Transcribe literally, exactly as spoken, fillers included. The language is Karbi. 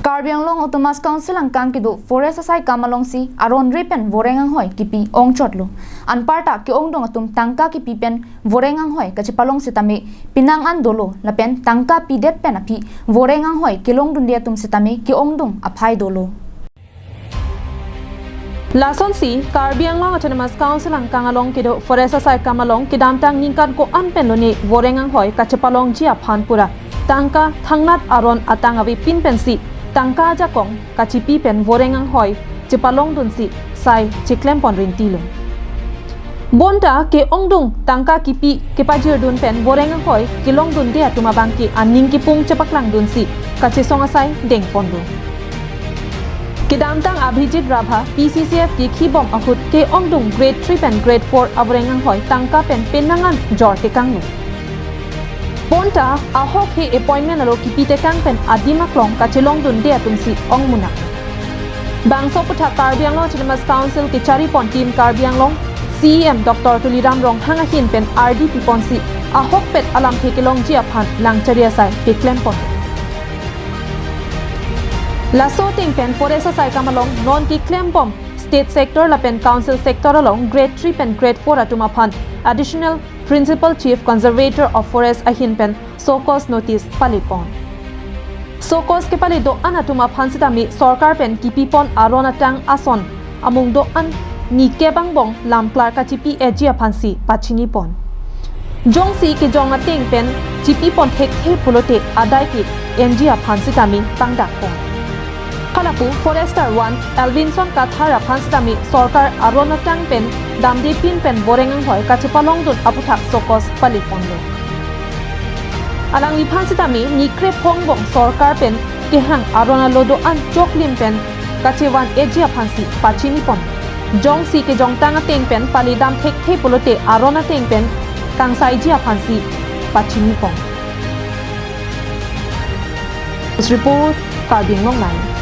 Karbi Anglong Autonomous Council angkang kedo forest asaikam alongsi aron ri pen voreng anghoi kipi ongchotlo. Anparta ke-ongdung atum tangka kipi pen voreng anghoi kachepalong sitame penang an dolo lapen tangka pidet pen aphi voreng anghoi kelongdunde atum sitame ke-ongdung aphai dolo. Lasonsi Karbi Anglong Autonomous Council angkang along kedo forest asaikam along kedamtang ningkan ko-an pen lone voreng anghoi kachepalongji aphan pura tangka thangnat aron atang avepin pensi tangka ajakong kachipi pen voreng anghoi chepalongdunsi sai cheklempon rintilo. Bonta ke-ongdung tangka kipi kepajirdun pen voreng anghoi kelongdunde atum abangke aning kipung chepaklangdunsi kachesong asai dengponlo. Kedamtang Abhijit Rabha P C C F kekhibom ahut ke-ongdung grade three pen grade four avoreng anghoi tangka pen penang an jor tekanglo. Bonta ahokhe appointment alo kipi tekang pen adim aklong kachelongdunde atumsi ongmunak. Bangso aputhak Karbi Anglong Autonomous Council kecharipon Team Karbi Anglong, C E M Doctor Tuliram Ronghang ahin pen ardi piponsi ahokpet alamthe kelongji aphan langchari asai peklempon. Laso ateng pen forest asaikam along non keklembom state sector lapen council sector along grade three pen grade four atum aphan Additional Principal Chief Conservator of Forest ahin pen show cause notice palipon. Show cause kepali do-an atum aphan sitame sorkar pen kipipon aron atang ason amung do-an ni kebangbong lamklar kachipi-eji aphansi pachinipon. Jongsi kejong ateng pen chipipon thekthe pulote adai ke-enji aphan sitame pangdakpon. Halapu Forester one Elvinson Kathar aphan sitame sorkar aron atang pen damdepin pen voreng anghoi kachepalongdun aputhak show cause paliponlo. Alangliphan sitame ni krephongbong sorkar pen kehang aron alo do-an choklim pen kachevan-eji aphansi pachinipon. Jongsi kejongtang ateng pen pali dam thekthe pulote aron ateng pen kangsaiji aphansi pachinipon. News report, Karbi Anglong Live.